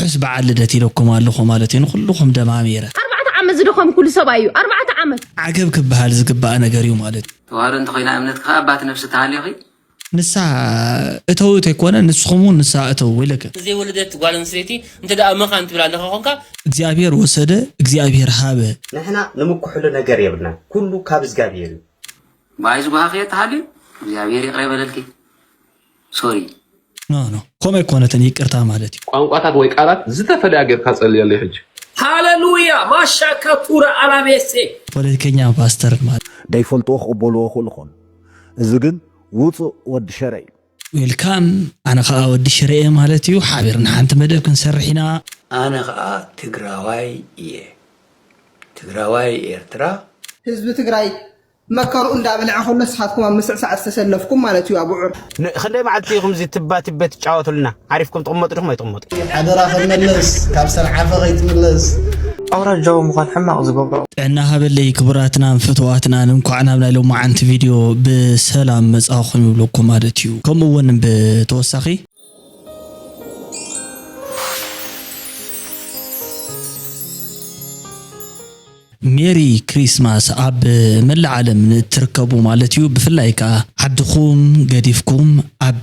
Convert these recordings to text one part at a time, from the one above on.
ርሑስ በዓል ልደት ኢለኩም ኣለኹ ማለት እዩ ንኹልኹም ደማሚረ። ኣርባዕተ ዓመት ዝደኸምኩሉ ሰብኣይ እዩ። ኣርባዕተ ዓመት። ዓገብ ክበሃል ዝግባእ ነገር እዩ ማለት እዩ። ተዋህዶ እንተኾይና እምነትኪ ከኣ ኣባት ነብሲ ትሃልዮኺ ንሳ እተው ተይኮነ ንስኹም እውን ንሳ እተው ኢለከ። ዘይወለደት ጓል ኣንስተይቲ እንተ ደኣ መኻን ትብል ኣለኻ ኾንካ እግዚኣብሔር ወሰደ እግዚኣብሔር ሃበ። ንሕና ንምኩሕሉ ነገር የብልናን ኩሉ ካብ እግዚኣብሔር እዩ። ብኣይ ዝጓሃኺ ተሃልዩ እግዚኣብሔር ይቕረ ይበለልኪ። ሶሪ። ኖ ኖ ከምኡ ኣይኮነትን ይቅርታ ማለት እዩ። ቋንቋታት ወይ ቃላት ዝተፈለያ ጌርካ ጸልየለይ ሕጂ። ሃለሉያ ማሻካ ቱረ ኣላቤሴ። ፖለቲከኛ ፓስተር ማለት ደይፈልጥዎ ክቕበልዎ ይኽእሉ ይኾኑ። እዚ ግን ውጹእ ወዲ ሸረ እዩ። ዌልካም ኣነ ከኣ ወዲ ሽረ እየ ማለት እዩ። ሓቢርና ሓንቲ መደብ ክንሰርሕ ኢና። ኣነ ከኣ ትግራዋይ እየ። ትግራዋይ ኤርትራ። ህዝቢ ትግራይ መከርኡ እንዳበልዐ ከሎ ንስኻትኩም ኣብ ምስዕሳዕ ዝተሰለፍኩም ማለት እዩ ኣቡዑር። ክንደይ መዓልቲ ኢኹም እዚ ትባ ትበ ትጫወቱልና? ዓሪፍኩም ትቕመጡ ዲኹም ኣይትቕመጡ? ሓደራ ክንመለስ ካብ ሰንዓፈ ከይትምለስ። ኣውራጃዊ ምዃን ሕማቕ ዝገብሮ። ጥዕና ሃበለይ ክቡራትናን ፍትዋትናን እንኳዕ ናብ ናይ ሎማዓንቲ ቪድዮ ብሰላም መጻኹም ይብለኩም ማለት እዩ። ከምኡ እውን ብተወሳኺ ሜሪ ክሪስማስ ኣብ መላእ ዓለም ንእትርከቡ ማለት እዩ ብፍላይ ከኣ ዓድኹም ገዲፍኩም ኣብ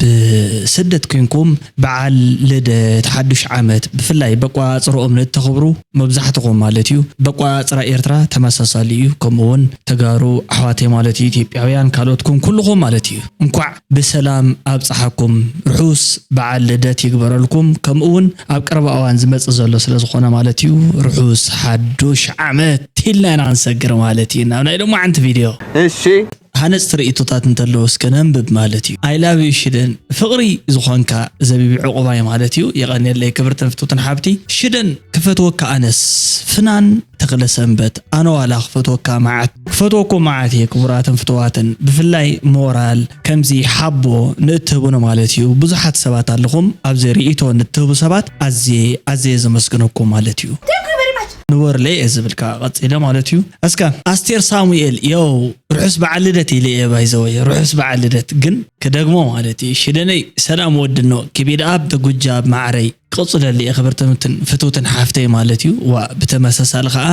ስደት ኮይንኩም በዓል ልደት ሓዱሽ ዓመት ብፍላይ በቋፅርኦም ንእተኽብሩ መብዛሕትኹም ማለት እዩ በቋፅራ ኤርትራ ተመሳሳሊ እዩ ከምኡ እውን ተጋሩ ኣሕዋተይ ማለት እዩ ኢትዮጵያውያን ካልኦትኩም ኩልኹም ማለት እዩ እንኳዕ ብሰላም ኣብፀሓኩም ርሑስ በዓል ልደት ይግበረልኩም ከምኡ እውን ኣብ ቀረባ እዋን ዝመፅእ ዘሎ ስለ ዝኾነ ማለት እዩ ርሑስ ሓዱሽ ዓመት ኢልና ኢና ክንሰግር ማለት እዩ ናብ ናይ ሎማዓንቲ ቪድዮ እሺ ሃነፅቲ ርእቶታት እንተለዉ እስከ ነንብብ ማለት እዩ I love you ሽደን ፍቕሪ ዝኾንካ ዘቢቢ ዕቑባይ ማለት እዩ የቐንየለይ ክብርትን ፍቱትን ሓብቲ ሽደን ክፈትወካ ኣነስ ፍናን ተኽለ ሰንበት ኣነ ዋላ ክፈትወካ መዓት ክፈትወኩም መዓት እየ ክቡራትን ፍትዋትን ብፍላይ ሞራል ከምዚ ሓቦ ንእትህቡኒ ማለት እዩ ብዙሓት ሰባት ኣለኹም ኣብዚ ርእይቶ ንትህቡ ሰባት ኣዝየ ኣዝየ ዘመስግነኩም ማለት እዩ ንወርለይ እየ ዝብል ከዓ ቀፂለ ማለት እዩ እስከ ኣስቴር ሳሙኤል ዮው ርሑስ በዓል ልደት ኢለ እየ ባይዘወይ ርሑስ በዓል ልደት ግን ክደግሞ ማለት እዩ ሽደነይ ሰላም ወድኖ ኪቢድ ኣብ ብጉጃብ ማዕረይ ክቕፅለሉ እየ ክብርትን ፍትውትን ሓፍተይ ማለት እዩ ዋ ብተመሳሳሊ ከዓ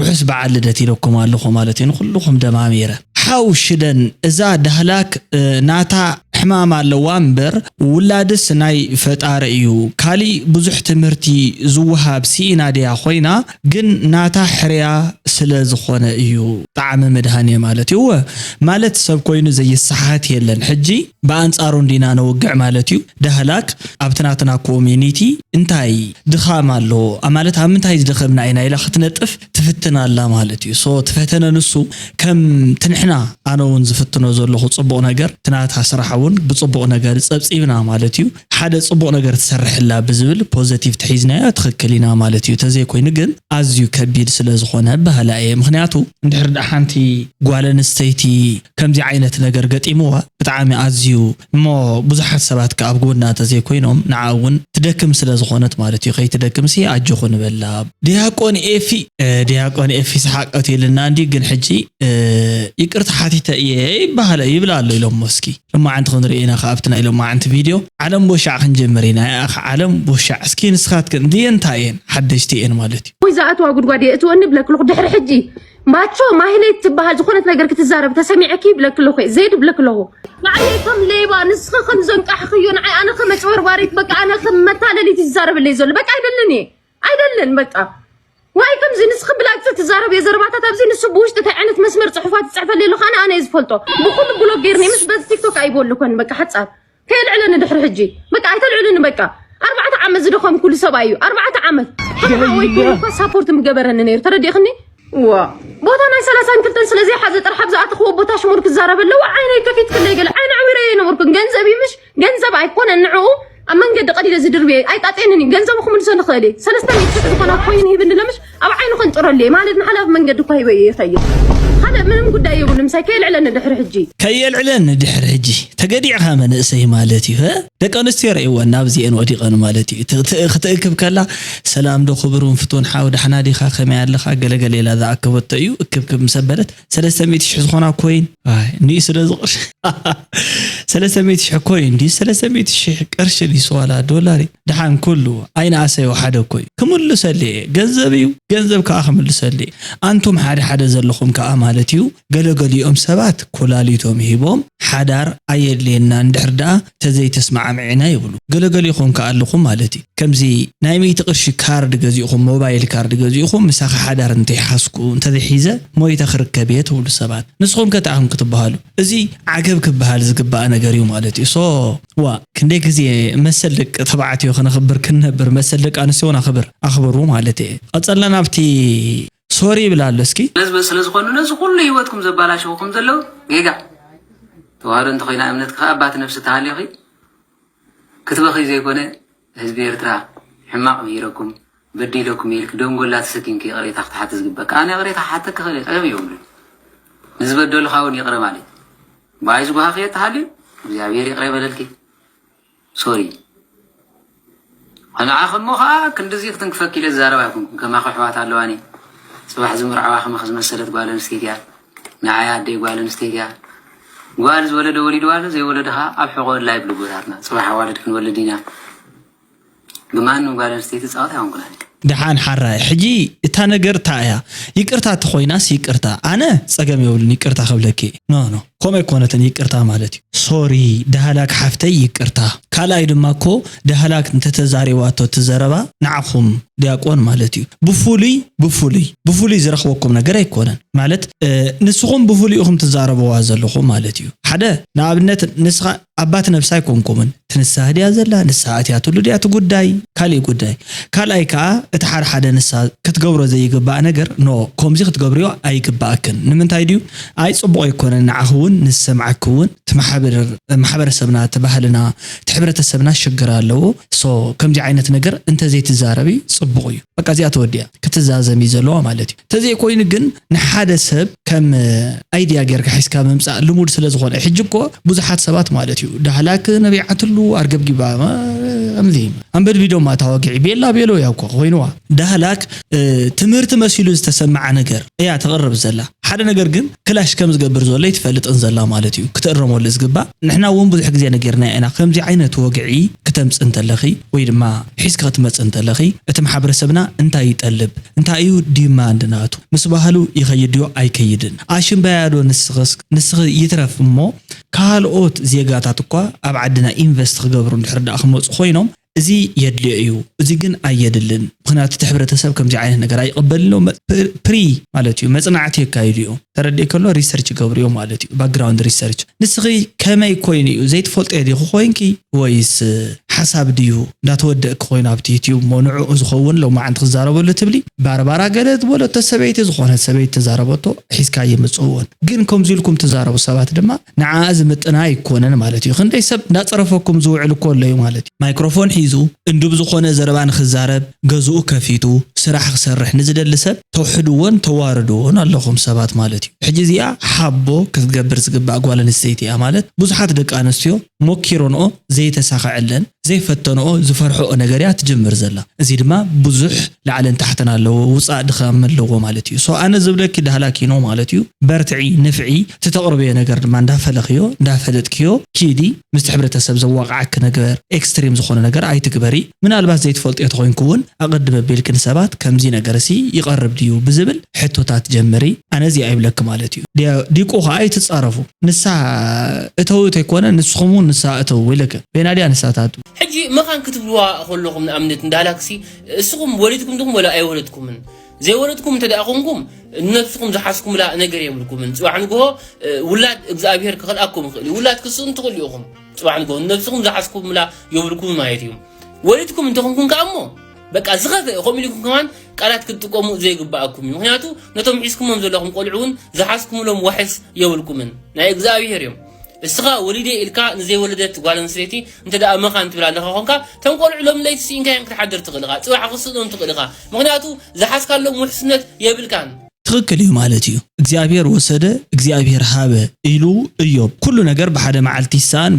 ርሑስ በዓል ልደት ኢለኩም ኣለኹ ማለት እዩ ንኩልኹም ደማሚረ ሓው ሽደን እዛ ዳህላክ ናታ ሕማም ኣለዋ እምበር ውላድስ ናይ ፈጣሪ እዩ ካሊእ ብዙሕ ትምህርቲ ዝወሃብ ስኢና ድያ ኮይና ግን ናታ ሕርያ ስለ ዝኾነ እዩ ጣዕሚ መድሃኔ ማለት እዩ እወ ማለት ሰብ ኮይኑ ዘይሰሓት የለን ሕጂ ብኣንጻሩ እንዲና ነውግዕ ማለት እዩ ዳህላክ ኣብቲ ናትና ኮሚኒቲ እንታይ ድኻም ኣሎ ማለት ኣብ ምንታይ ዝደኸምና ኢና ኢላ ክትነጥፍ ትፍትን ኣላ ማለት እዩ so እቲ ፈተነ ንሱ ከም ትንሕና ኣነ እውን ዝፍትኖ ዘለኹ ፅቡቕ ነገር እቲ ናታ ስራሕ እውን ብፅቡቕ ነገር ፀብፂብና ማለት እዩ ሓደ ፅቡቕ ነገር ትሰርሕላ ብዝብል positive ተሒዝናዮ ትኽክል ኢና ማለት እዩ ተዘይኮይኑ ግን ኣዝዩ ከቢድ ስለ ዝኾነ በሃላ እየ ምኽንያቱ እንድሕር ደኣ ሓንቲ ጓል ኣንስተይቲ ከምዚ ዓይነት ነገር ገጢምዋ ብጣዕሚ ኣዝዩ እሞ ብዙሓት ሰባት ከኣ ኣብ ጎና ተዘይኮይኖም ንዓ እውን ትደክም ስለ ዝኾነት ማለት እዩ ከይትደክምሲ ኣጆኹ ንበላ ዲያቆን ኤፊ ዲያቆን ኤፊ ሰሓቀት ኢልና እንዲ ግን ሕጂ ይቅርታ ሓቲተ እየ ይበሃለ ይብላ ኣሎ ኢሎሞ እስኪ ሎማዓንቲ ክንርኢ ኢና ካብቲ ናይ ሎማዓንቲ ቪድዮ ዓለም ቦሻዕ ክንጀምር ኢና ያኣኸ ዓለም ቦሻዕ እስኪ ንስኻትክን ድየ እንታይ እየን ሓደሽቲ እየን ማለት እዩ ወይ ዝኣትዋ ጉድጓድ እየ እትወኒ ብለክልኹ ድሕሪ ሕጂ ማቾ ማህሌት ትበሃል ዝኾነት ነገር ክትዛረብ ተሰሚዐኪ ይብለኪ ኣለኹ እየ ዘይድ ብለኪ ኣለኹ ንዓየ ከም ሌባ ንስኺ ከም ዘንቃሕኽዮ ንዓይ ኣነ ከም ኣጭበርባሪት በቃ ኣነ ከም መታለሊት ይዛረበለይ ዘሎ በቃ ኣይደልን እየ ኣይደልን በቃ ዋይ ከምዚ ንስኺ ብላግፂ ትዛረብዮ ዘረባታት ኣብዚ ንሱ ብውሽጢ እንታይ ዓይነት መስመር ፅሑፋት ይፅሕፈለይ ኣሎ ካነ ኣነ እየ ዝፈልጦ ብኩሉ ብሎክ ገይርኒ ምስ በዚ ቲክቶክ ኣይበወልኮን በቃ ሓፃር ከየልዕለኒ ድሕሪ ሕጂ በቃ ኣይተልዕሉኒ በቃ ኣርባዕተ ዓመት ዝደኸምኩሉ ሰብኣይ እዩ ኣርባዕተ ዓመት ሓራ ወይ ኮይኑ እኳ ሳፖርት ምገበረኒ ነይሩ ተረዲእኽኒ እዋ ቦታ ናይ ሰላሳን ክልተን ስለ ዘይሓዘ ጥራሕ ኣብ ዝኣተኽዎ ቦታ ሽሙር ክዛረብ ኣለዎ ዓይነይ ከፊትክለይ ገለ ዓይነ ዕዊረ እየ ነበርኩን ገንዘብ እዩ ምሽ ገንዘብ ኣይኮነን ንዕኡ ኣብ መንገዲ ቀዲደ ዝድርብየ ኣይጣጤንን እዩ ገንዘቡ ክምልሶ ንኽእል እየ ሰለስተ ሚእቲ ሽሕ ዝኾና ኮይኑ ሂብኒ ለምሽ ኣብ ዓይኑ ከንጥረሉ እየ ማለት ንሓላፍ መንገዲ እኳ ሂበ እየ ይኸይድ ካልእ ምንም ጉዳይ የብሉ ምሳይ ከየልዕለኒ ድሕሪ ሕጂ። ከየልዕለኒ ድሕሪ ሕጂ። ተገዲዕኻ መንእሰይ ማለት እዩ። ደቂ ኣንስትዮ ርእይወን ናብዚኤን ወዲቐን ማለት እዩ። ክትእክብ ከላ ሰላም ዶ ክብሩን ፍቱን ሓው ዳሕና ዲኻ ከመይ ኣለኻ ገለገለ ኢላ ዝኣከበቶ እዩ። እክብክብ ምስ ኣበለት ሰለስተ ሚእቲ ሽሕ ዝኾና ኮይን ንዩ ስለ ዝቕርሽ ሰለስተ ሚእቲ ሽሕ ኮይን ድዩ ሰለስተ ሚእቲ ሽሕ ቅርሺ ድዩ ዋላ ዶላር እዩ። ደሓን ኩሉ ኣይንኣሰዮ ሓደ እኮ እዩ ክምልሰሉ እየ። ገንዘብ እዩ ገንዘብ ከዓ ክምልሰሉ እየ። ኣንቱም ሓደ ሓደ ዘለኹም ከዓ ማለት እዩ ገለገሊኦም ሰባት ኮላሊቶም ሂቦም ሓዳር ኣየድልየና እንድሕር ደኣ ተዘይተስማዓምዒና ይብሉ። ገለገሊኹም ከዓ ኣለኹም ማለት እዩ ከምዚ ናይ ሚእቲ ቅርሺ ካርድ ገዚእኹም ሞባይል ካርድ ገዚእኹም ምሳኺ ሓዳር እንተይሓዝኩ እንተዘይሒዘ ሞይተ ክርከብ እየ ትብሉ ሰባት ንስኹም ከ እንታይ ኢኹም ክትበሃሉ? እዚ ዓገብ ክበሃል ዝግባእ ነገር እዩ ማለት እዩ። ሶ ዋ ክንደይ ግዜ መሰል ደቂ ተባዕትዮ ክነኽብር ክንነብር መሰል ደቂ ኣንስትዮ እውን ኣኽብር ኣኽብሩ ማለት እየ። ቀጸልና ናብቲ ሶሪ ይብል ኣሎ እስኪ። ነዚ ስለ ዝኾኑ ነዚ ኩሉ ህይወትኩም ዘባላሸውኩም ዘለዉ ጌጋ ተዋህዶ እንተኾይና እምነት ከኣ ኣባት ነፍሲ ተሃልዮኺ ክትበኺ ዘይኮነ ህዝቢ ኤርትራ ሕማቕ ምሂረኩም በዲለኩም ኢልክ ደንጎላ ተሰኪምኪ ይቕሬታ ክትሓቲ ዝግበካ ኣነ ይቕሬታ ክሓተክ ክእል ጸገም የብሉን ንዝበደሉኻ እውን ይቕረ ማለት ባይ ዝጓሃኺ ተሃልዩ እግዚኣብሔር ይቕረ ይበለልኪ ሶሪ ንዓኺ እሞ ኸዓ ክንድዚ ክትንክፈኪ ኢለ ዝዛረብ ኣይኮንኩን ከማኺ ኣሕዋት ኣለዋኒ ጽባሕ ዝምርዓዋ ከማኺ ዝመሰለት ጓል ኣንስተይቲ እያ ንዓይ ኣደይ ጓል ኣንስተይቲ እያ ጓል ዝወለደ ወሊድዋ ኣሎ ዘይወለደ ኸዓ ኣብ ሕቖ ኣላ ይብሉ ጎታትና ጽባሕ ኣዋልድ ክንወልድ ኢና ብማንም ጓል ኣንስተይቲ ጻወት ኣይኮንኩን ኣነ ደሓን ሓራይ ሕጂ እታ ነገር እታ እያ ይቅርታ ተኾይናስ ይቅርታ ኣነ ጸገም የብሉን ይቅርታ ክብለኪ no no ከምኡ ኣይኮነትን ይቅርታ ማለት እዩ sorry ዳህላክ ሓፍተይ ይቅርታ ካልኣይ ድማ እኮ ዳህላክ እንተተዛሪባቶ እቲ ዘረባ ንዓኹም ዲያቆን ማለት እዩ ብፉሉይ ብፉሉይ ብፉሉይ ዝረኽበኩም ነገር ኣይኮነን ማለት ንስኹም ብፉሉይ ኢኹም ትዛረብዋ ዘለኹም ማለት እዩ ሓደ ንኣብነት ንስኻ ኣባት ነብሳ ኣይኮንኩምን ትንሳህ ድያ ዘላ ንስኻ ኣትያትሉ ድያ እቲ ጉዳይ ካሊእ ጉዳይ ካልኣይ ከዓ እቲ ሓደ ሓደ ንሳ ክትገብሮ ዘይግባእ ነገር no ከምዚ ክትገብርዮ ኣይግባኣክን ንምንታይ ድዩ ኣይ ፅቡቕ ኣይኮነን ንዓኺ እውን ንዝሰምዓኪ እውን እቲ ማሕበረሰብና እቲ ባህልና እቲ ሕብረተሰብና ሽግር ኣለዎ so ከምዚ ዓይነት ነገር እንተዘይትዛረቢ ፅቡቕ እዩ በቃ እዚኣ ተወዲኣ ክትዛዘም እዩ ዘለዋ ማለት እዩ ተዘይኮይኑ ግን ንሓደ ሰብ ከም idea ጌርካ ሒዝካ ምምፃእ ልሙድ ስለ ዝኾነ ሕጂ እኮ ብዙሓት ሰባት ማለት እዩ ዳህላክ ነቢዓትሉ ኣርገብጊባ ከምዚ ኣንበድቢዶማ እታ ወግዒ ቤላ ቤሎ እያ እኮ ኮይንዋ ዳህላክ ትምህርቲ መሲሉ ዝተሰምዓ ነገር እያ ተቕርብ ዘላ ሓደ ነገር ግን ክላሽ ከም ዝገብር ዘሎ ይትፈልጥን ዘላ ማለት እዩ ክትእረመሉ ዝግባእ ንሕና እውን ብዙሕ ግዜ ነጊርና ኢና ከምዚ ዓይነት ወግዒ ክተምፅ እንተለኺ ወይ ድማ ሒዝኪ ክትመፅ እንተለኺ እቲ ማሕበረሰብና እንታይ ይጠልብ እንታይ እዩ demand ናቱ ምስ ባህሉ ይኸይድ ድዮ ኣይከይድን ኣሽምባያ ዶ ንስኺ ይትረፍ እሞ ካልኦት ዜጋታት እኳ ኣብ ዓድና invest ክገብሩ እንድሕር ደኣ ክመፁ ኮይኖም እዚ የድልዮ እዩ እዚ ግን ኣየድልን ምኽንያቱ እቲ ሕብረተሰብ ከምዚ ዓይነት ነገር ኣይቕበልን ሎ pre ማለት እዩ መፅናዕቲ የካይዱ እዮም ተረዲእኪ ኣሎ research ይገብሩ እዮም ማለት እዩ background research ንስኺ ከመይ ኮይኑ እዩ ዘይትፈልጦ ዲኺ ኮይንኪ ወይስ ሓሳብ ድዩ እንዳተወደእኪ ኮይኑ ኣብቲ YouTube እሞ ንዕኡ ዝኸውን ሎማዓንቲ ክዛረበሉ ትብሊ ባርባራ ገለ ዝበለቶ ሰበይቲ ዝኾነት ሰበይቲ ተዛረበቶ ሒዝካ ይምፅእዎን ግን ከምዚ ኢልኩም ትዛረቡ ሰባት ድማ ንዓኣ ዝምጥና ኣይኮነን ማለት እዩ። ክንደይ ሰብ እንዳጸረፈኩም ዝውዕል እኮ ኣሎ እዩ ማለት እዩ። ማይክሮፎን ሒዙ እንዱብ ዝኾነ ዘረባ ንኽዛረብ ገዝኡ ከፊቱ ስራሕ ክሰርሕ ንዝደሊ ሰብ ተውሕድዎን ተዋርድዎን ኣለኹም ሰባት ማለት እዩ። ሕጂ እዚኣ ሓቦ ክትገብር ዝግባእ ጓል ኣንስተይቲ እያ ማለት ብዙሓት ደቂ ኣንስትዮ ሞኪረንኦ ዘይተሳኸዐለን ዘይፈተንኦ ዝፈርሕኦ ነገር እያ ትጅምር ዘላ። እዚ ድማ ብዙሕ ላዕልን ታሕትን ኣለዎ ውፃእ ድኻም ኣለዎ ማለት እዩ so ኣነ ዝብለኪ ዳህላኪ ነው ማለት እዩ በርትዒ ንፍዒ እቲ ተቕርብዮ ነገር ድማ እንዳፈለኽዮ እንዳፈለጥክዮ ኪዲ ምስቲ ሕብረተሰብ ዘዋቕዓኪ ነገር extreme ዝኾነ ነገር ኣይትግበሪ ምናልባት ዘይትፈልጥዮ ተኾይንኪ እውን ኣቐድም ኣቢልኪ ንሰባት ከምዚ ነገር ሲ ይቐርብ ድዩ ብዝብል ሕቶታት ጀምሪ ኣነ እዚ ኣይብለኪ ማለት እዩ ዲቁ ከዓ ኣይትፃረፉ ንሳ እተው ተይኮነ ንስኹም እውን ንሳ እተው ኢለኪ በይና ድያ ንሳታት ሕጂ መኻን ክትብልዋ ከለኹም ንኣብነት ንዳህላክሲ እስኹም ወሊድኩም ድኹም ወላ ኣይወለድኩምን ዘይወለድኩም እንተ ደኣ ኾንኩም ንነብስኹም ዝሓዝኩምላ ነገር የብልኩምን ጽባሕ ንግሆ ውላድ እግዚኣብሔር ክኸልኣኩም ይኽእል እዩ ውላድ ክስእኑ ትኽእሉ ኢኹም ጽባሕ ንግሆ ንነብስኹም ዝሓዝኩምላ የብልኩምን ማለት እዩ ወሊድኩም እንተኾንኩም ከኣ እሞ በቃ ዝኸፍአ ከምኡ ኢልኩም ከማን ቃላት ክትጥቀሙ ዘይግባኣኩም እዩ ምክንያቱ ነቶም ሒዝኩሞም ዘለኹም ቆልዑ እውን ዝሓዝኩምሎም ዋሕስ የብልኩምን ናይ እግዚኣብሔር እዮም እስኻ ወሊደ ኢልካ ንዘይወለደት ጓል ኣንስተይቲ እንተ ደኣ መኻን ትብል ኣለኻ ኾንካ እቶም ቆልዑ ሎም ለይቲ ስኢንካዮም ክትሓድር ትኽእል ኢኻ ጽባሕ ክስእኖም ትኽእል ኢኻ ምኽንያቱ ዝሓዝካሎም ውሕስነት የብልካን ትኽክል እዩ ማለት እዩ እግዚኣብሔር ወሰደ እግዚኣብሔር ሃበ ኢሉ እዮብ። ኩሉ ነገር ብሓደ መዓልቲ ይሰኣን፣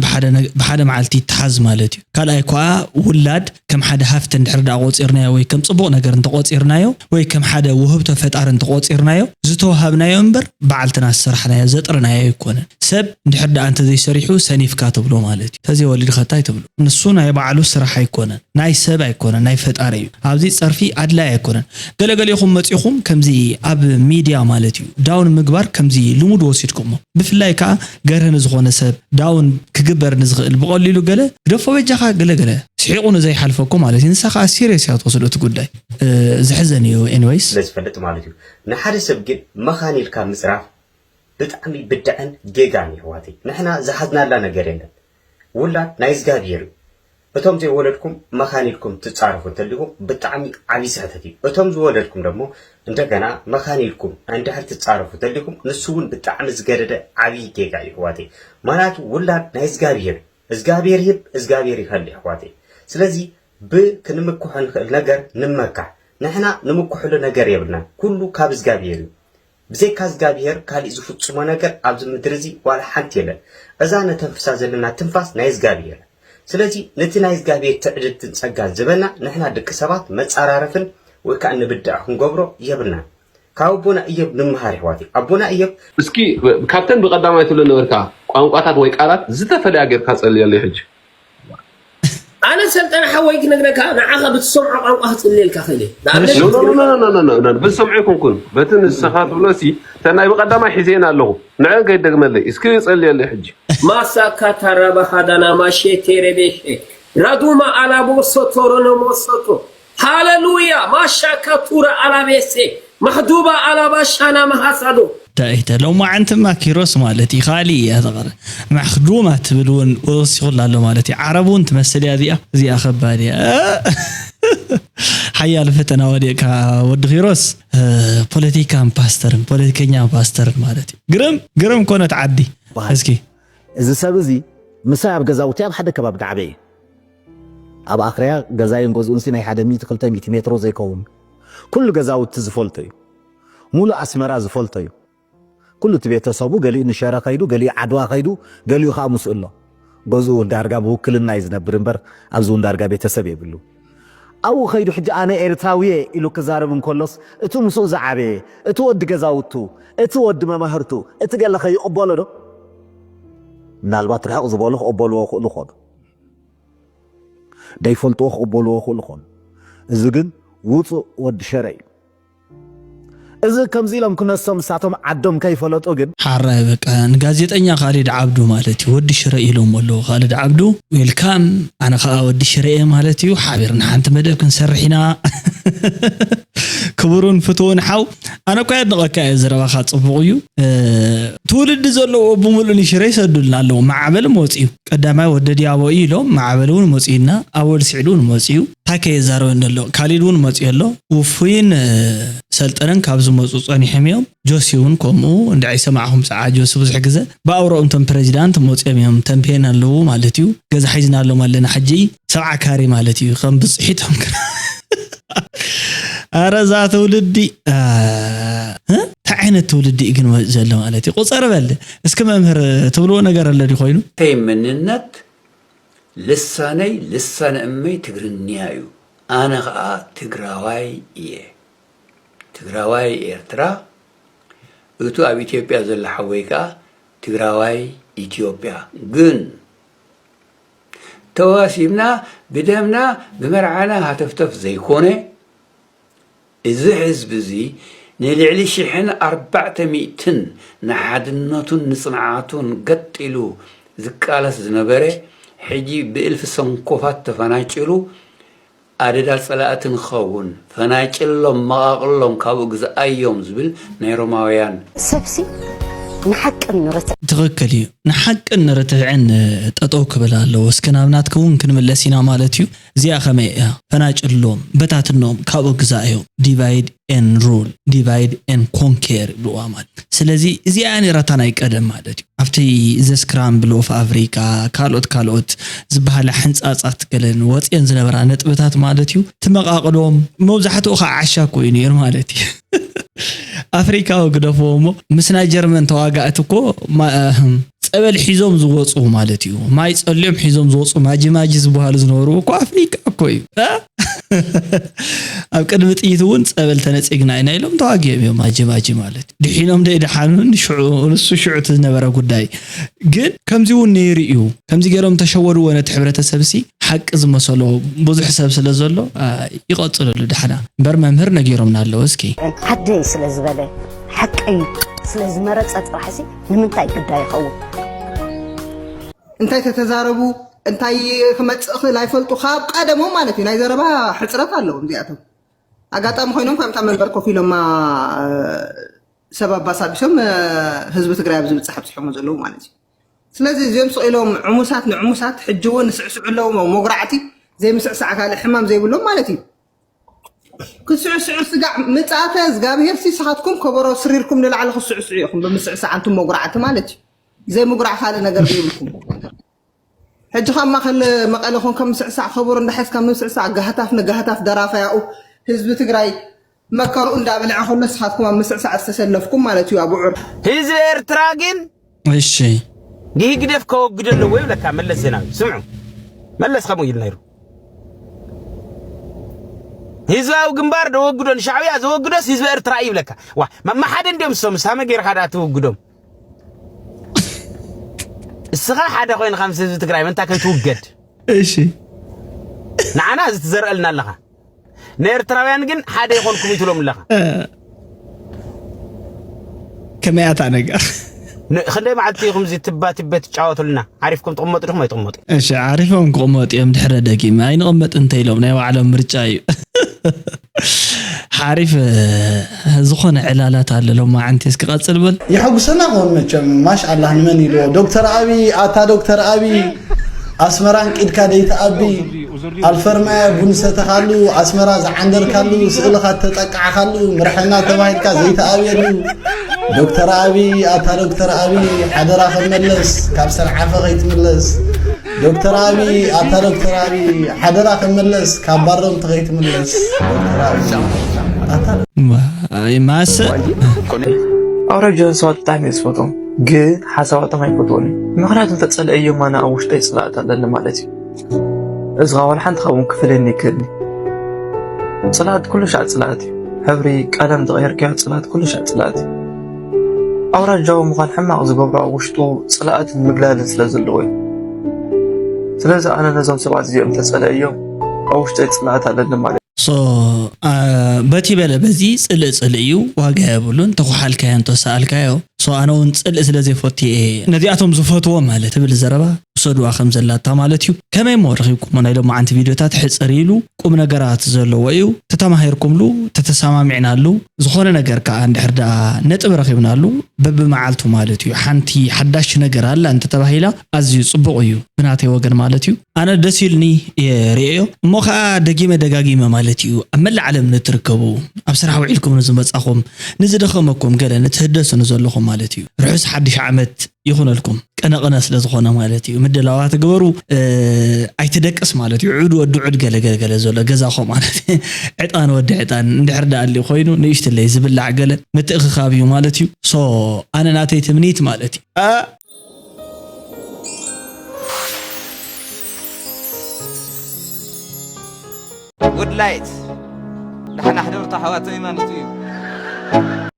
ብሓደ መዓልቲ ይተሓዝ ማለት እዩ። ካልኣይ ከኣ ውላድ ከም ሓደ ሃፍቲ እንድሕር ደኣ ቆጺርናዮ ወይ ከም ጽቡቕ ነገር እንተቆጺርናዮ ወይ ከም ሓደ ውህብቶ ፈጣሪ እንተቆጺርናዮ ዝተዋሃብናዮ እምበር ባዕልትና ዝሰራሕናዮ ዘጥረናዮ ኣይኮነን። ሰብ እንድሕር ደኣ እንተዘይሰሪሑ ሰኒፍካ ትብሎ ማለት እዩ። ተዘይወሊድካ እንታይ ትብሎ? ንሱ ናይ ባዕሉ ስራሕ ኣይኮነን፣ ናይ ሰብ ኣይኮነን፣ ናይ ፈጣሪ እዩ። ኣብዚ ጸርፊ ኣድላይ ኣይኮነን። ገለገሌኹም መጺኹም ከምዚ ኣብ ሚድያ ማለት እዩ ዳውን ምግባር ከምዚ ልሙድ ወሲድኩሞ። ብፍላይ ከኣ ገርህ ንዝኾነ ሰብ ዳውን ክግበር ንዝኽእል ብቐሊሉ ገለ ግደፎ በጃኻ ገለ ገለ ስሒቑ ንዘይሓልፈኩም ማለት እዩ። ንሳ ከኣ ሲሪየስ እያ ትወስዶ እቲ ጉዳይ። ዘሕዘን እዩ። ኤኒወይስ ስለ ዝፈልጥ ማለት እዩ። ንሓደ ሰብ ግን መኻን ኢልካ ምፅራፍ ብጣዕሚ ብድዐን ጌጋን የሕዋተይ። ንሕና ዝሓዝናላ ነገር የለን። ውላድ ናይ እግዚኣብሔር እዩ። እቶም ዘይወለድኩም መኻን ኢልኩም ትፃረፉ እንተሊኹም ብጣዕሚ ዓብዪ ስሕተት እዩ። እቶም ዝወለድኩም ደሞ እንደገና መኻን ኢልኩም እንድሕር ትፃረፉ እንተሊኹም ንሱ እውን ብጣዕሚ ዝገደደ ዓብዪ ጌጋ እዩ የሕዋተይ። ምኽንያቱ ውላድ ናይ እግዚኣብሔር እዩ። እግዚኣብሔር ይህብ እግዚኣብሔር ይኸልእ የሕዋተይ። ስለዚ ብ ክንምክሖ ንኽእል ነገር ንመካሕ። ንሕና ንምክሕሉ ነገር የብልናን። ኩሉ ካብ እግዚኣብሔር እዩ። ብዘይካ እግዚኣብሔር ካሊእ ዝፍጽሞ ነገር ኣብዚ ምድሪ እዚ ዋላ ሓንቲ የለን። እዛ ነተንፍሳ ዘለና ትንፋስ ናይ እግዚኣብሔር እያ። ስለዚ ነቲ ናይ እግዚኣብሔር ትዕድልትን ጸጋን ዝበና ንሕና ደቂ ሰባት መጻራረፍን ወይ ከኣ ንብድዕ ክንገብሮ የብልናን። ካብ ኣቦና እዮብ ንመሃር የሕዋተይ። ኣቦና እዮብ እስኪ ካብተን ብቀዳማይ ትብለን ነበርካ ቋንቋታት ወይ ቃላት ዝተፈለያ ጌርካ ጸልየለይ ሕጂ። ኣነ ሰልጠነ ሓወይ ክነግረካ ንዓኻ ብትሰምዖ ቋንቋ ክጽልየልካ ክእል እየ። ንኣብነት No, no, no, no, no, no, no, no. ብዝሰምዑ ይኩንኩን በቲ ንስኻ ትብሎ ሲ ተናይ ብቀዳማይ ሒዘየን ኣለኹ ንዐን ከይደግመለይ እስኪ ጸልየለይ ሕጂ። ማሳካ ታራባ ሃዳና ማሼ ቴሬቤሼ ራዱማ ኣላቦ ሶቶሮኖሞ ሶቶ ሃለሉያ ማሻካ ቱራ ኣላቤሴ ማሕዱባ ኣላባ ሻና መሃሳዶ። እንታይ እተ ሎማዓንትማ ኪሮስ ማለት እዩ ካሊእ እያ ተቐረ። ማሕዱማ ትብል እውን ወሲኹላ ኣሎ ማለት እዩ። ዓረብ እውን ትመስል እያ እዚኣ። እዚኣ ከባድ እያ። ሓያል ፈተና ወዲቕካ ወዲ ኪሮስ። ፖለቲካን ፓስተርን ፖለቲከኛን ፓስተርን ማለት እዩ። ግርም ግርም ኮነት ዓዲ። እስኪ እዚ ሰብ እዚ ምሳይ ኣብ ገዛውቲ ኣብ ሓደ ከባቢ ዝዓበየ ኣብ ኣኽርያ ገዛይን ገዝኡንሲ ናይ ሓደ ሚእቲ ክልተ ሚእቲ ሜትሮ ዘይከውን ኩሉ ገዛውቲ ዝፈልጦ እዩ። ሙሉእ ኣስመራ ዝፈልጦ እዩ። ኩሉ እቲ ቤተሰቡ ገሊኡ ንሸረ ከይዱ፣ ገሊኡ ዓድዋ ከይዱ፣ ገሊኡ ከዓ ምስኡ ኣሎ። ገዝኡ እውን ዳርጋ ብውክልና እዩ ዝነብር እምበር ኣብዚ እውን ዳርጋ ቤተሰብ የብሉ። ኣብኡ ከይዱ ሕጂ ኣነ ኤርትራዊ እየ ኢሉ ክዛረብ እንከሎስ እቲ ምስኡ ዝዓበየ፣ እቲ ወዲ ገዛውቱ፣ እቲ ወዲ መማህርቱ፣ እቲ ገለ ከይቕበሎ ዶ? ምናልባት ርሕቕ ዝበሉ ክቕበልዎ ይኽእሉ ይኾኑ። ደይፈልጥዎ ክቕበልዎ ይኽእሉ ይኾኑ። እዚ ግን ውፁእ ወዲ ሸረ እዩ። እዚ ከምዚ ኢሎም ክነሶም ንሳቶም ዓዶም ከይፈለጡ ግን። ሓራይ በቃ ንጋዜጠኛ ካልድ ዓብዱ ማለት እዩ ወዲ ሽረ ኢሎም ኣለዉ ካልድ ዓብዱ ዌልካም ኣነ ከዓ ወዲ ሽረ እየ ማለት እዩ ሓቢርና ሓንቲ መደብ ክንሰርሕ ኢና ክቡሩን ፍትውን ሓው ኣነ እኳ የድንቐካ እየ ዘረባኻ ፅቡቕ እዩ ትውልዲ ዘለዎ ብምሉእ ንሽረ ይሰዱልና ኣለዉ ማዕበል መፅኡ ቀዳማይ ወዲ ዲያቦ እዩ ኢሎም ማዕበል እውን መፅኡ እና ኣወል ስዕድ እውን መፅኡ እንታይ ከየዛረበኒ ኣሎ ካሊድ እውን መፅኡ ኣሎ ውፉይን ሰልጠነን ካብ ዝመፁ ፀኒሖም እዮም ጆሲ እውን ከምኡ እንድዒ ሰማዕኹም ሰዓ ጆሲ ብዙሕ ግዘ ብኣውሮኦም ቶም ፕሬዚዳንት መፅኦም እዮም ተምፔን ኣለዉ ማለት እዩ ገዛ ሒዝና ኣሎም ኣለና ሕጂ ሰብዓ ካሬ ማለት እዩ ከም ብፅሒቶም ኣረ እዛ ትውልዲ እንታይ ዓይነት ትውልዲ እዩ ግን መፅእ ዘሎ ማለት እዩ ቁፀር በል እስኪ መምህር ትብልዎ ነገር ኣሎ ድዩ ኮይኑ መንነት ልሳነይ ልሳነ እመይ ትግርኛ እዩ ኣነ ከዓ ትግራዋይ እየ ትግራዋይ ኤርትራ እቱ ኣብ ኢትዮጵያ ዘሎ ሓወይ ከዓ ትግራዋይ ኢትዮጵያ ግን ተዋሲብና ብደምና ብመርዓና ሃተፍተፍ ዘይኮነ፣ እዚ ሕዝቢ እዚ ንልዕሊ ሽሕን ኣርባዕተ ሚእትን ንሓድነቱን ንጽንዓቱን ገጥ ኢሉ ዝቃለስ ዝነበረ፣ ሕጂ ብእልፊ ሰንኮፋት ተፈናጭሉ ኣደዳ ጸላእቲ ንኸውን፣ ፈናጭሎም መቓቕሎም ካብኡ ግዝኣዮም ዝብል ናይ ሮማውያን። ሰብሲ ንሓቅን ንርትዕን። ትኽክል እዩ። ንሓቅን ንርትዕን ጠጠው ክብል ኣለዎ። እስከ ናብ ናትኪ እውን ክንምለስ ኢና ማለት እዩ። እዚኣ ከመይ እያ? ፈናጭሎም፣ በታትኖም፣ ካብኡ ግዛእዮም። Divide and rule, divide and conquer ይብልዋ ማለት። ስለዚ እዚኣ እያ ነይራታ ናይ ቀደም ማለት እዩ። ኣብቲ The Scramble of Africa ካልኦት ካልኦት ዝበሃላ ሕንፃፃት ገለን ወፅየን ዝነበራ ነጥብታት ማለት እዩ። ትመቓቕሎም መብዛሕትኡ ከዓ ዓሻ እኮ እዩ ነይሩ ማለት እዩ። ኣፍሪካዊ ግደፍዎ እሞ፣ ምስ ናይ ጀርመን ተዋጋእቲ እኮ ማ-፣ እህም፣ ጸበል ሒዞም ዝወፁ ማለት እዩ። ማይ ጸልዮም ሒዞም ዝወፁ ማጂ ማጂ ዝበሃሉ ዝነበሩ እኮ ኣፍሪካ እኮ እዩ። እ? ኣብ ቅድሚ ጥይት እውን ጸበል ተነጺግና ኢና ኢሎም ተዋጊኦም እዮም። ማጂ ማጂ ማለት ድሒኖም ደይ ደሓኑ፣ ሽዑ፣ ንሱ ሽዑ እቲ ዝነበረ ጉዳይ። ግን ከምዚ እውን ነይሩ እዩ። ከምዚ ገይሮም ተሸወድዎ ነቲ ሕብረተሰብ ሲ ሓቂ ዝመሰሎ ብዙሕ ሰብ ስለ ዘሎ፣ ኣ፣ ይቐጽለሉ ዳሕና። እምበር መምህር ነጊሮምና ኣለዉ። እስኪ። ዓደይ ስለ ዝበለ፣ ሓቀይ ስለ ዝመረጸ ጥራሕ ሲ ንምንታይ ግዳ ይኸውን? እንታይ ተተዛረቡ፣ እንታይ ክመጽእ ክእል ኣይፈልጡ። ካብ ቀደሞም ማለት እዩ። ናይ ዘረባ ሕጽረት ኣለዎም እዚኣቶም። ኣጋጣሚ ኮይኖም ከምታ መንበር ኮፍ ኢሎማ፣ እ፣ ሰብ ኣባሳቢሶም፣ እ፣ ህዝቢ ትግራይ ኣብዚ ብጻሕ ኣብጽሖሞ ዘለዉ ማለት እዩ። ስለዚ እዚኦም ስቕ ኢሎም ዕሙሳት ንዕሙሳት ሕጂ እውን ስዕስዑ ኣለዎም፣ መጉራዕቲ ዘይምስዕሳዕ ካልእ ሕማም ዘይብሎም ማለት እዩ። ክስዕስዑ ስጋዕ ምጽኣተ እግዚኣብሄር ሲ ስኻትኩም ከበሮ ስሪርኩም ንላዕሊ ክስዕስዑ ኢኹም ብምስዕሳዕ ኣንቱም መጉራዕቲ ማለት እዩ። ዘይምጉራዕ ካልእ ነገር ዘይብልኩም። ሕጂ ካብ ማእከል መቐለ ኮንካ ምስዕሳዕ ከበሮ እንዳሐዝካ ምስዕሳዕ ጋህታፍ ንጋህታፍ ደራፋያኡ ህዝቢ ትግራይ መከርኡ እንዳበልዐ ከሎ ስኻትኩም ኣብ ምስዕሳዕ ዝተሰለፍኩም ማለት እዩ ኣቡዑር። ህዝቢ ኤርትራ ግን እሺ። ንህግደፍ ከወግዶ ኣለዎ ይብለካ መለስ ዜናዊ። ስምዑ፣ መለስ ከምኡ ኢሉ ነይሩ። ህዝባዊ ግንባር ደወግዶ፣ ንሻዕብያ ዘወግዶስ ህዝቢ ኤርትራ እዩ ይብለካ። ዋ፣ መማሓደ እንዲዮም እሶም፣ ሳመ ጌርካ ደኣ ትውግዶም። እስኻ ሓደ ኮይንካ ምስ ህዝቢ ትግራይ ምንታ ከይትውገድ? እሺ። ንዓና እዚ ትዘርእልና ኣለኻ። ንኤርትራውያን ግን ሓደ ይኾንኩም እዩ ትብሎም ኣለኻ። እ፣ ከመይ እያ እታ ነገር? ን-፣ ክንደይ መዓልቲ ኢኹም እዚ ትባ ትበ ትጫወቱልና? ዓሪፍኩም ትቕመጡ ዲኹም ኣይትቕመጡ? እሺ፣ ዓሪፎም ክቕመጡ እዮም ድሕረ ደጊም። ኣይንቕመጥ እንተ ኢሎም ናይ ባዕሎም ምርጫ እዩ። ሓሪፍ፣ እ፣ ዝኾነ ዕላላት ኣሎ ሎማዓንቲ። እስኪ ቀጽል በል። የሐጉሰና ኾን መቸም፣ ማሽ ኣላህ ንመን ኢልዎ? ዶክተር ኣቢ፣ ኣታ ዶክተር ኣቢ፣ ኣስመራን ቂድካ ደይትኣቢ፣ ኣልፈርማያ ቡን ሰተኻሉ፣ ኣስመራ ዝዓንደርካሉ፣ ስእልኻ ተጠቃዕኻሉ፣ ምርሐና ተባሂልካ ዘይትኣብየሉ፣ ዶክተር ኣቢ፣ ኣታ ዶክተር ኣቢ፣ ሓደራ ከመለስ፣ ካብ ሰንዓፈ ከይትምለስ። ዶክተር ኣቢ፣ ኣታ ዶክተር ኣቢ፣ ሓደራ ከመለስ፣ ካብ ባረምቲ ከይትምለስ። ዶክተር ኣቢ፣ ኣታ ማ-፣ ማሰ ኣውራጃ ሰባት ብጣዕሚ እየ ዝፈትዎም፣ ግን ሓሳባቶም ኣይፈትዎን እየ። ምኽንያቱ እንተጸለአዮም ኣነ ኣብ ውሽጠይ ጽላእት ኣለኒ ማለት እዩ። እዚ ኸኣ ዋላ ሓንቲ ካብኦም ክፍለየኒ ይክእል እዩ። ጽላእት ኩሉ ሻዕ ጽላእት እዩ። ሕብሪ ቀለም ተቐየርካዮ ጽላእት ኩሉ ሻዕ ጽላእት እዩ። ኣውራጃዊ ምዃን ሕማቕ ዝገብሮ ኣብ ውሽጡ ጽላእትን ምግላልን ስለ ዘለዎ እዩ። ስለዚ ኣነ ነዞም ሰባት እዚኦም ተጸለእዮም ኣብ ውሽጠይ ጽላእት ኣለኒ ማለት እዩ። ሶ፣ አ፣ በቲ በለ በዚ ጽልእ ጽልእ እዩ፣ ዋጋ የብሉን፣ ተኳሓልካዮ እንተሰኣልካዮ። ሶ፣ ኣነ እውን ጽልእ ስለ ዘይፈቱ እየ ነዚኣቶም ዝፈትዎም ማለት ትብል ዘረባ ውሰድዋ ከም ዘላታ ማለት እዩ። ከመይ እሞ ረኺብኩሞ ናይ ሎማዓንቲ ቪድዮታት? ሕጽር ኢሉ ቁም ነገራት ዘለዎ እዩ። ተተማሂርኩምሉ፣ ተተሰማሚዕናሉ፣ ዝኾነ ነገር ከኣ እንድሕር ደኣ ነጥቢ ረኺብናሉ በብመዓልቱ ማለት እዩ። ሓንቲ ሓዳሽ ነገር ኣላ እንተተባሂላ ኣዝዩ ጽቡቕ እዩ፣ ብናተይ ወገን ማለት እዩ። ኣነ ደስ ኢሉኒ እየ ርእየዮ። እሞ ኸኣ ደጊመ ደጋጊመ ማለት እዩ፣ ኣብ መላእ ዓለም ንትርከቡ፣ ኣብ ስራሕ ውዒልኩም ንዝመጻኹም፣ ንዝደኸመኩም፣ ገለ ንትህደሱ ንዘለኹም ማለት እዩ፣ ርሑስ ሓድሽ ዓመት ይኹነልኩም። ቅነ ቅነ ስለ ዝኾነ ማለት እዩ፣ ምድላዋት ግበሩ። እ፣ ኣይትደቅስ ማለት እዩ፣ ዑድ ወዲ ዑድ ገለ ገለ ገለ ዘሎ ገዛኹም ማለት እዩ። ዕጣን ወዲ ዕጣን እንድሕር ደኣ ኣልዩ ኮይኑ ንእሽትለይ ዝብላዕ ገለ ምትእኽኻብ እዩ ማለት እዩ። ሶ፣ ኣነ ናተይ ትምኒት ማለት እዩ። እ፣ ጉድ ላይት፣ ደሓን ኣሕደሩ ኣሕዋተይ ማለት እዩ።